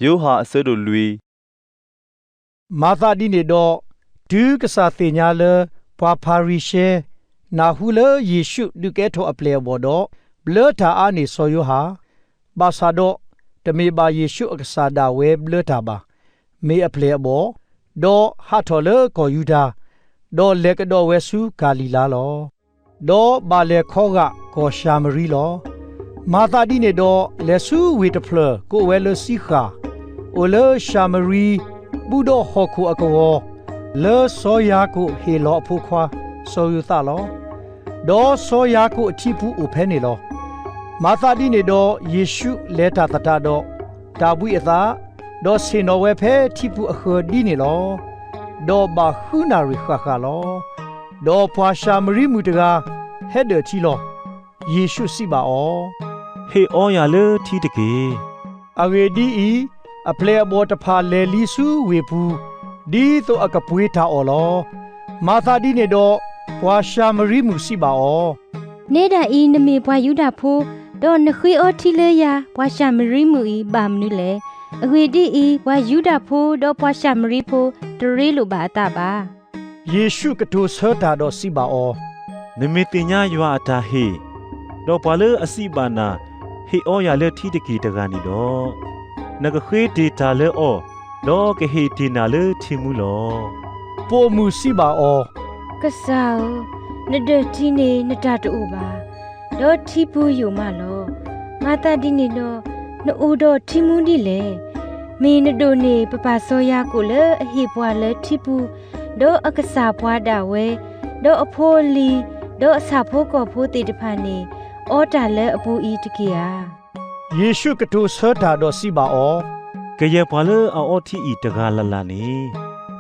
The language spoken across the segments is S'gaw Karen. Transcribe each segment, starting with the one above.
ယိၤဟၣ်အဆၢဒိၣ်လွံၢ်. မၤသးဒ်န့ၣ်ဒီး, တုၤကစၢ်သ့ၣ်ညါလၢ ပှၤဖၤရံၤၡဲ နၢ်ဟူလၢယ့ၣ်ရှူးဒုးကဲထီၣ်အပျဲၢ်အဘီၣ်ဒီး, ဘျၢတၢ်အါန့ၢ်စီၤယိၤဟၣ်, ဘၣ်ဆၣ်ဒီး တမ့ၢ်ဘၣ်ယ့ၣ်ရှူးအကစၢ်ဒၣ်ဝဲဘျၢတၢ်ဘၣ်, မ့ၢ်အပျဲၢ်အဘီၣ်, ဒီးဟးထီၣ်လၢကီၢ်ယူဒၤ, ဒီးလဲၤကဒီးဝဲဆူကၤလံၤလါလီၤ. ဒီးဘၣ်လဲၤခီဂာ်ကီၢ်ၡၤမရံလီၤ. မၤသးဒ်န့ၣ်ဒီး လဲၤဆူဝ့ၢ်တဖျၢၣ်ကိးဝဲလၢစံဃၣ်, အိၣ်လၢၡၤမရံ ဘူၣ်ဒီးဟီၣ်ခိၣ်အကဝီၤ, လၢစီၤယၤကိာ်ဟ့ၣ်လီၤအဖိခွါ စီၤယိၤသးလီၤ. ဒီးစီၤယၤကိာ်အထံပူၤအိၣ်ဖဲန့ၣ်လီၤ. မၤသးဒ်န့ၣ်ဒီး ယ့ၣ်ရှူးလဲၤတၢ်သတးဒီး တၢ်ဘှံးအသး, ဒီးဆ့ၣ်နီၤဝဲဖဲထံပူၤအဃၢၤဒ်န့ၣ်လီၤ. ဒီးဘၣ်ဃုနၣ်ရံၣ်ဃၣ်ဃၣ်လီၤ. ဒီးပှၤၡၤမရံမုၣ်တဂၤ ဟဲဒၢၣ်ထံလီၤ. ယ့ၣ်ရှူးစံးဘၣ်အီၤ, ဟ့ၣ်အီယၤလၢထံတက့ၢ်. အဂ့ၢ်ဒ်အံၤ, အပျဲၢ်အဘီၣ်တဖၣ်လဲၤလံဆူဝ့ၢ်ပူၤ, ဒ်သိးအကပှ့ၤတၢ်အီၣ်လီၤ. မၤသးဒ်န့ၣ်ဒီး ပှၤၡၤမရံမုၣ်စံးဘၣ်အီၤ, နဲဒၣ်အံၤ နမ့ၢ်ပှၤယူဒၤဖိ, ဒီးနဃ့အီထံလၢယၤ ပှၤၡၤမရံမုၣ်အံၤ ဘၣ်မနုၤလဲၣ်. အဂ့ၢ်ဒ်အံၤ, ပှၤယူဒၤဖိဒီးပှၤၡၤမရံဖိ တရ့လိာ်ဘၣ်အသးဘၣ်. ယ့ၣ်ရှူးကတိၤဆၢတၢ်ဒီးစံးဘၣ်အီၤ, နမ့ၢ်သ့ၣ်ညါယွၤအတၢ်ဟ့ၣ်, ဒီးပှၤလၢအစံးဘၣ်နၤ ဟ့ၣ်အီယၤလၢထံတက့ၢ်တဂၤန့ၣ်ဒီး, နကဃ့တ့ၢ်တၢ်လၢအီၤ, ဒီးကဟ့ၣ်တ့ၢ်နၤလၢထံမူလီၤ. ပိာ်မုၣ်စံးဘၣ်အီၤ, ကစၢ်ဧၢ, နဒၢၣ်ထံန့ၣ်နတၢ်တအိၣ်ဘၣ်, ဒီးထံပူၤယိာ်မးလီၤ. မၤသးဒ်န့ၣ်ဒီး နအိၣ်ဒီးထံမူဒ်လဲၣ်. မ့ၢ်နဒိၣ်န့ၢ်ပပၢ်စီၤယၤကိာ်လၢအဟ့ၣ်ပှၤလၢထံပူၤ, ဒီးအကစၢ်ပှၤဒၣ်ဝဲ, ဒီးအဖိအလံၤ, ဒီးအဆၣ်ဖိကီၢ်ဖိသ့ၣ်တဖၣ်န့ၣ် အီတၢ်လၢအပူၤအံၤတက့ၢ်ဧါ. ယ့ၣ်ရှူးကတိၤဆၢတၢ်ဒီးစံးဘၣ်အီၤ, ကယဲၢ်ပှၤလၢအအီထံအံၤတဂၤလၢ်လၢ်န့ၣ်,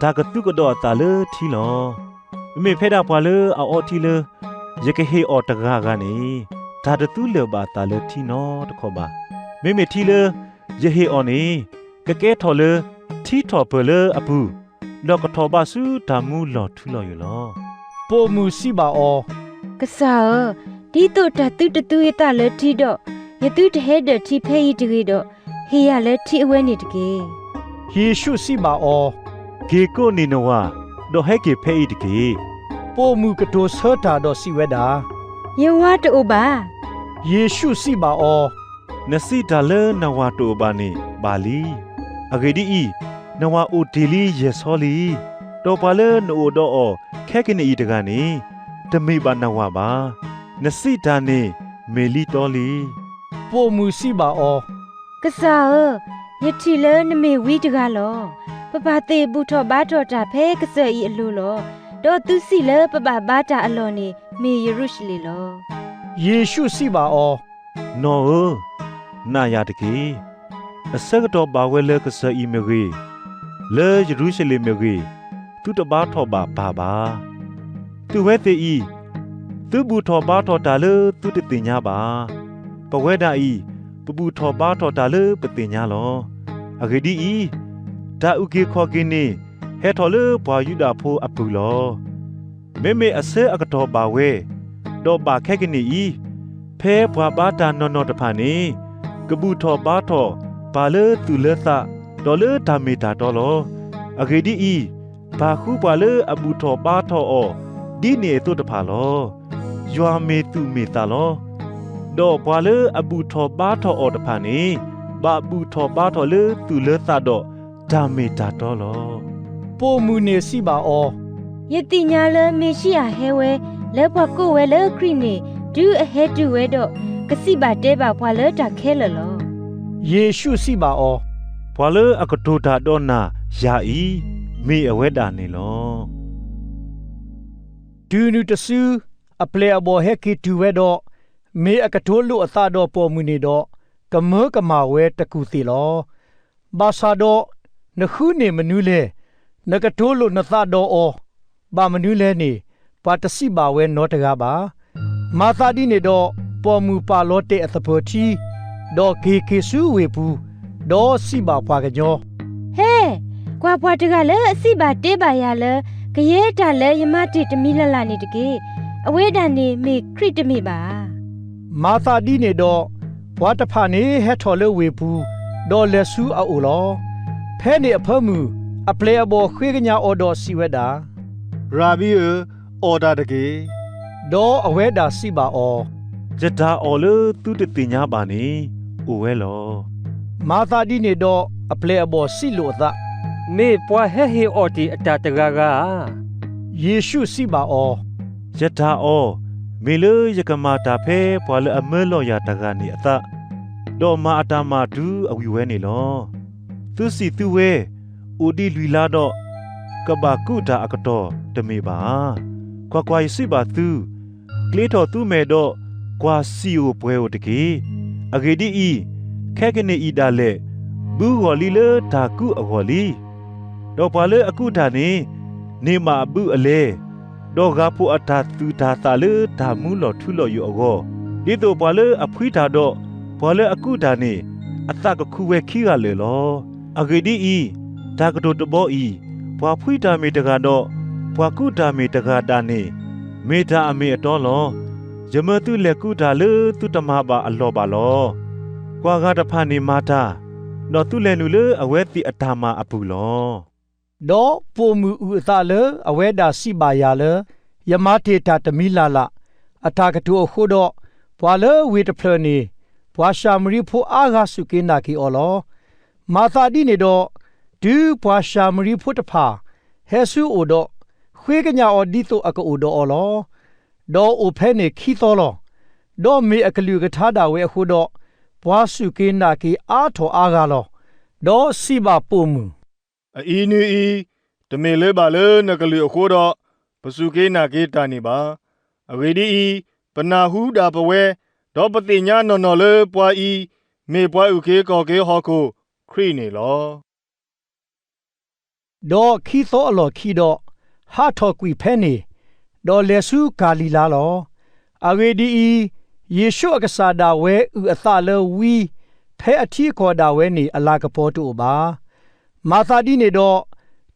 တၢ်ကသူကဒီးအသးလၢထံလီၤ. မ့မ့ၢ်ဖဲဒၣ်ပှၤလၢအအီထံလၢ ယကဟ့ၣ်အီၤတဂၤဂၤန့ၣ်, တၢ်တသူလၢာ်ဘၣ်အသးလၢထံနီတခီၣ်ဘၣ်. မ့မ့ၢ်ထံလၢယဟ့ၣ်အီၤန့ၣ်, ကကဲထီၣ်လၢထံထီၣ်ပၢၢ်လၢအပူၤ, ဒီးကထီၣ်ဘးဆူတၢ်မူလီၢ်ထူလီၢ်ယိာ်လီၤ. ပိာ်မုၣ်စံးဘၣ်အီၤ, ကစၢ်ဧၢ, ဒ်သိးတၢ်သုတသူယသးလၢထံဒီး, ယသုတဟဲဒၢၣ်ထံဖဲအံၤတဂ့ၤဒီး, ဟ့ၣ်ယၤလၢထံအဝဲန့ၣ်တက့ၢ်. ယ့ၣ်ရှူးစံးဘၣ်အီၤ, က့ၤကိးန့ၢ်နဝၤ, ဒီးဟဲက့ၤဖဲအံၤတက့ၢ်. ပိာ်မုၣ်ကတိၤဆၢတၢ်ဒီးစံးဝဲဒၣ်, ယဝၤတအိၣ်ဘၣ်. ယ့ၣ်ရှူးစံးဘၣ်အီၤ, နစံးတၢ်လၢနဝၤတအိၣ်ဘၣ်န့ၣ်ဘၣ်လံ. အဂ့ၢ်ဒ်အံၤ, နဝၤအိၣ်တ့ၢ်လံယဲၢ်ဆီလံ, ဒီးပှၤလၢနအိၣ်ဒီးအီၤခဲကနံၣ်အံၤတဂၤန့ၣ်, တမ့ၢ်ဘၣ်နဝၤဘၣ်. နစံးတၢ်န့ၣ်မ့ၢ်လံတီလံ. ပိာ်မုၣ်စံးဘၣ်အီၤ, ကစၢ်ဧၢ, ယထံၣ်လၢနမ့ၢ်ဝံတဂၤလီၤ. ပပၢ်သ့ၣ်ဘူၣ်ထီၣ်ဘါထီၣ်တၢ်ဖဲကစၢၢ်အံၤအလိၤလီၤ. ဒီးသုစံးလၢပဘၣ်ဘါတၢ်အလီၢ်န့ၣ် မ့ၢ်ယရူၤၡလ့ၣ်လီၤ. ယ့ၣ်ရှူးစံးဘၣ်အီၤ, နီၢ်ဧၢ, နာ်ယၤတက့ၢ်. အဆၢကတီၢ်ဘၣ်ဝဲလၢကစၢၢ်အံၤမ့ၢ်ဂ့ၤ, လၢယရူၤၡလ့ၣ်မ့ၢ်ဂ့ၤ, သုတဘါထီၣ်ဘၣ်ပၢ်ဘၣ်. သုဝဲသ့ၣ်အံၤ, သုဘူၣ်ထီၣ်ဘါထီၣ်တၢ်လၢသုတသ့ၣ်ညါဘၣ်. ပဝဲဒၣ်အံၤ, ပဘူၣ်ထီၣ်ဘါထီၣ်တၢ်လၢပသ့ၣ်ညါလီၤ. အဂ့ၢ်ဒ်အံၤ, တၢ်အုၣ်က့ၤခီၣ်က့ၤန့ၣ် ဟဲထီၣ်လၢပှၤယူဒၤဖိအပူၤလီၤ. မ့မ့ၢ်အဆၢအကတီၢ်ဘၣ်ဝဲ, ဒီးဘၣ်ခဲကနံၣ်အံၤ, ဖဲပှၤဘါတၢ်နီၢ်နီၢ်တဖၣ်န့ၣ်, ကဘူၣ်ထီၣ်ဘါထီၣ်ပၢ်လၢသူၣ်လၢသး, ဒီးလၢတၢ်မ့ၢ်တၢ်တီလီၤ. အဂ့ၢ်ဒ်အံၤ, ပၢ်ဃုပှၤလၢအဘူၣ်ထီၣ်ဘါထီၣ်အီၤ ဒ်န့ၣ်အသိးတဖၣ်လီၤ. ယွၤမ့ၢ်သူၣ်မ့ၢ်သးလီၤ. ဒီးပှၤလၢအဘူၣ်ထီၣ်ဘါထီၣ်အီၤတဖၣ်န့ၣ်, ဘၣ်ဘူၣ်ထီၣ်ဘါထီၣ်လၢသူၣ်လၢသးဒီးတၢ်မ့ၢ်တၢ်တီလီၤ. ပိာ်မုၣ်န့ၣ်စံးဘၣ်အီၤ, ယသ့ၣ်ညါလၢမ့ၤၡံအၤဟဲဝဲ, လၢပှၤကိးဝဲလၢခရံာ်န့ၣ်, တုၤအဟဲတုၤဝဲဒီး, ကစံးဘၣ်တဲဘၣ်ပှၤလၢတၢ်ခဲလၢာ်လီၤ. ယ့ၣ်ရှူးစံးဘၣ်အီၤ, ပှၤလၢအကတိၤတၢ်ဒီးနၤယၤအံၤ, မ့ၢ်အဝဲဒၣ်န့ၣ်လီၤ. တုၤနုၤတစု, အပျဲၢ်အဘီၣ်ဟဲက့ၤတုၤဝဲဒီး, မ့ၢ်အကတိၤလိာ်အသးဒီးပိာ်မုၣ်န့ၣ်ဒီး, ကမၢကမၣ်ဝဲတကူၢ်သ့ၣ်လီၤ. ဘၣ်ဆၣ်ဒီး, နဃုန့ၢ်မနုၤလဲၣ်. နကတိၤလိာ်နသးဒီးအီၤ ဘၣ်မနုၤလဲၣ်န့ၣ်, ပှၤတစံးဘၣ်ဝဲနီတဂၤဘၣ်. မၤသးဒ်န့ၣ်ဒီး, ပိာ်မုၣ်ပာ်လီၤတဲာ်အသပၢၤထံ, ဒီးက့ၤက့ၤဆူဝ့ၢ်ပူၤ, ဒီးစံးဘၣ်ပှၤကညီ, ဟဲ, ကွၢ်ပှၤတဂၤလၢအစံးဘၣ်တဲဘၣ်ယၤလၢ ကယဲၢ်တၢ်လၢယမၤတ့ၢ်တမံၤလၢ်လၢ်န့ၣ်တက့ၢ်. အဝဲဒၣ်န့ၣ်မ့ၢ်ခရံာ်တမ့ၢ်ဘၣ်ဧါ. မၤသးဒ်န့ၣ်ဒီး, ပှၤတဖၣ်န့ၣ်ဟဲထီၣ်လၢဝ့ၢ်ပူၤ, ဒီးလဲၤဆူအအိၣ်လီၤ. ဖဲန့ၣ်အဖၢမုၢ် အပျဲၢ်အဘီၣ်ဃ့ကညးအီၤဒီးစံးဝဲဒၣ်, ရၤဘံဧၢ, အီၣ်တၢ်တက့ၢ်. ဒီးအဝဲဒၣ်စံးဘၣ်အီၤ, ယတၢ်အီၣ်လၢသုတသ့ၣ်ညါဘၣ်န့ၣ် အိၣ်ဝဲလီၤ. မၤသးဒ်န့ၣ်ဒီး အပျဲၢ်အဘီၣ်စံးလိာ်အသး, မ့ၢ်ပှၤဟဲဟ့ၣ်အီၣ်တ့ၢ်အတၢ်တဂၤဂၤဧါ. ယ့ၣ်ၡူးစံးဘၣ်အီၤ, ယတၢ်အီၣ် မ့ၢ်လၢယကမၤတၢ်ဖဲပှၤလၢအမၢလီၤယၤတဂၤန့ၣ်အသး, ဒီးမၤအတၢ်မၤတုၤအဝံၤဝဲန့ၣ်လီၤ. သုစံးသုဝဲ, အိၣ်ဒံးလွံၢ်လါဒီး ကဘၣ်ကူးတၢ်အကတီၢ်တမ့ၢ်ဘၣ်ဧါ. ကွၢ်ကွၢ်, ယစံးဘၣ်သု, ကျ့ထီၣ်သုမဲာ်ဒီး ကွၢ်စံာ်ဧိၤပှဲၤဧိၤတက့ၢ်. အဂ့ၢ်ဒ်အံၤ, ခဲကနံၣ်အံၤဒၣ်လဲာ် ဘုဂီၢ်လံလၢတၢ်ကူးအဂီၢ်လံ. ဒီးပှၤလၢအကူးတၢ်န့ၣ် န့ၢ်ဘၣ်အဘုအလဲ, ဒီးဂၢ်ဖှိၣ်အတၢ်သူၣ်တၢ်သးလၢတၢ်မူလီၤထူလီၤယိာ်အဂီၢ်, ဒ်သိးပှၤလၢအဖှံတၢ်ဒီး ပှၤလၢအကူးတၢ်န့ၣ် အသးကခူဝဲခံဂၤလၢာ်လီၤ. အဂ့ၢ်ဒ်အံၤ, တၢ်ကတိၤတဘီအံၤ, ပှၤဖှံတၢ်မ့ၢ်တဂၤဒီး ပှၤကူးတၢ်မ့ၢ်တဂၤဒၣ်န့ၣ် မ့ၢ်တၢ်အမ့ၢ်အတီလီၤ. ယမၢသုလဲၤကူးတၢ်လၢသုတမၤဘၣ်အလီၢ်ဘၣ်လီၤ. ပှၤဂၤတဖၣ်န့ၣ်မၤတၢ်, ဒီးသုလဲၤနုာ်လၢအဝဲသ့ၣ်အတၢ်မၤအပူၤလီၤ. ဒီးပိာ်မုၣ်အုၣ်အသးလၢအဝဲဒၣ်စံးဘၣ်ယၤလၢ ယမၤတ့ၢ်တၢ်တမံၤလၢ်လၢ် အတၢ်ကတိၤအဃိဒီး, ပှၤလၢဝ့ၢ်တဖျၢၣ်န့ၣ် ပှၤၡၤမရံဖိအါဂၤစူၢ်က့ၤနာ်က့ၤအီၤလီၤ. မၤသးဒ်န့ၣ်ဒီး, တုၤပှၤၡၤမရံဖိတဖၣ် ဟဲဆူအအိၣ်ဒီး, ဃ့ကညးအီၤဒ်သိးအကအိၣ်ဒီးအီၤလီၤ. ဒီးအိၣ်ဖဲန့ၣ်ခံသီလီၤ. ဒီးမ့ၢ်အကလုၢ်အကထါဒၣ်ဝဲအဃိဒီး, ပှၤစူၢ်က့ၤနာ်က့ၤအါထီၣ်အါဂၤလီၤ. ဒီးစံးဘၣ်ပိာ်မုၣ်, အအံၤနုၤအံၤ, တမ့ၢ်လၢဘၣ်လၢနကလုၢ်အဃိဒီး ပစူၢ်က့ၤနာ်က့ၤတၢ်န့ၣ်ဘၣ်. အဂ့ၢ်ဒ်အံၤ, ပနၢ်ဟူဒၣ်ပဝဲ, ဒီးပသ့ၣ်ညါနီၢ်နီၢ်လၢပှၤအံၤ မ့ၢ်ပှၤအုၣ်က့ၤခီၣ်က့ၤဟီၣ်ခိၣ်ခရံာ်န့ၣ်လီၤ. ဒီးခံသီအလီၢ်ခံဒီး, ဟးထီၣ်ကွံာ်ဖဲန့ၣ်, ဒီးလဲၤဆူကၤလံၤလါလီၤ. အဂ့ၢ်ဒ်အံၤ, ယ့ၣ်ၡူးအကစၢ်ဒၣ်ဝဲအုၣ်အသးလၢဝံ, ဖဲအထံအကီၢ်ဒၣ်ဝဲန့ၣ် အလၤကပီၤတအိၣ်ဘၣ်. မၤသးဒ်န့ၣ်ဒီး,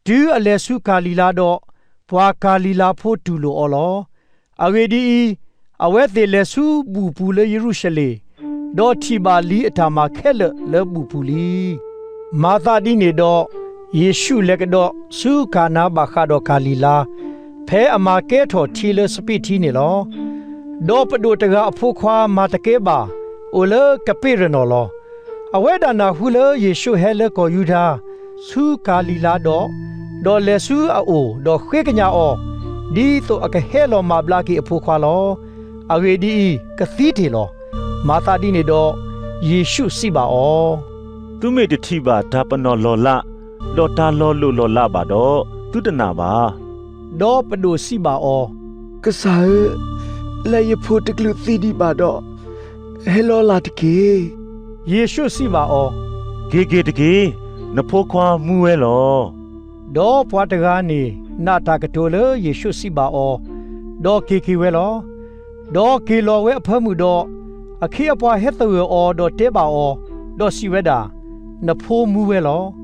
တုၤအလဲၤဆူကၤလံၤလါဒီး, ပှၤကၤလံၤလါဖိတူၢ်လိာ်အီၤလီၤ. အဂ့ၢ်ဒ်အံၤ, အဝဲသ့ၣ်လဲၤဆူဘူၣ်ပူၤလၢယရူၤၡလ့ၣ်, ဒီးထံၣ်ဘၣ်လံအတၢ်မၤခဲလၢာ်လၢဘူၣ်ပူၤလံ. မၤသးဒ်န့ၣ်ဒီး, ယ့ၣ်ၡူးလဲၤကဒီးဆူကၤနၤဘၣ်ဃးဒီးကၤလံၤလါ, ဖဲအမၤကဲထီၣ်ထံလၢစပံးထံန့ၣ်လီၤ. ဒီးပဒိၣ်တဂၤအဖိခွါမၤတကဲဘၣ် အိၣ်လၢကပ့းရနီၣ်လီၤ. အဝဲဒၣ်နၢ်ဟူလၢယ့ၣ်ၡူးဟဲလၢကီၢ်ယူဒၤ ဆူကၤလံၤလါဒီး, ဒီးလဲၤဆူအအိၣ်ဒီးဃ့ကညးအီၤ, ဒ်သိးအကဟဲလီၤမၤဘျါက့ၤအဖိခွါလီၤ. အဂ့ၢ်ဒ်အံၤ, ကသံတ့ၢ်လီၤ. မၤသးဒ်န့ၣ်ဒီး, ယ့ၣ်ၡူးစံးဘၣ်အီၤ, သုမ့ၢ်တထံၣ်ဘၣ်တၢ်ပနီၣ်လီၢ်လး, ဒီးတၢ်လီၤလိၢ်လီၢ်လးဘၣ်ဒီး, သုတနာ်ဘၣ်. ဒီးပဒိၣ်စံးဘၣ်အီၤ, ကစၢ်ဧၢ, လၢယဖိတကလုာ်သံဒံးဘၣ်ဒီး, ဟဲလီၤလၢ်တက့ၢ်. ယ့ၣ်ၡူးစံးဘၣ်အီၤ, က့ၤက့ၤတက့ၢ်, နဖိခွါမူဝဲလီၤ. ဒီးပှၤတဂၤန့ၣ်နာ်တၢ်ကတိၤလၢယ့ၣ်ၡူးစံးဘၣ်အီၤ, ဒီးက့ၤက့ၤဝဲလီၤ. ဒီးက့ၤလီၤဝဲအဖၢမုၢ်ဒီး, အခ့အပှၤဟဲသဂၢၢ်အီၤဒီးတဲဘၣ်အီၤ, ဒီးစံးဝဲဒၣ်, နဖိမူဝဲလီၤ.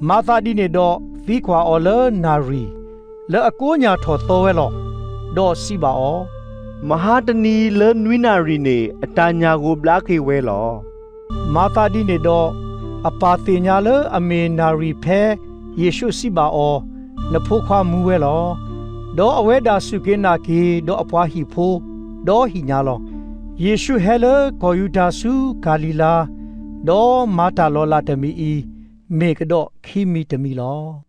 မၤသးဒ်န့ၣ်ဒီးသံကွၢ်အီၤလၢနၣ်ရံၣ်, လၢအကိးညၣ်ထီၣ်သီဝဲလီၤ. ဒီးစံးဘၣ်အီၤ, မဟါတနံၤလၢနွံနၣ်ရံၣ်န့ၣ် အတၢ်ညၣ်ဂိၢ်ဘျါက့ၤဝဲလီၤ. မၤသးဒ်န့ၣ်ဒီး, အပၢ်သ့ၣ်ညါလၢအမ့ၢ်နၣ်ရံၣ်ဖဲယ့ၣ်ၡူးစံးဘၣ်အီၤ, နဖိခွါမူဝဲလီၤ. ဒီးအဝဲဒၣ်စူၢ်က့ၤနာ်က့ၤဒီးအပှၤဟံၣ်ဖိ, ဒီးဟံၣ်ညါလီၤ. ယ့ၣ်ၡူးဟဲလၢကီၢ်ယူဒၤဆူကၤလံၤလါ, ဒီးမၤတၢ်လီၤလးတမံၤအံၤ, မ့ၢ်ကဒီးခံမံၤတမံၤလီၤ.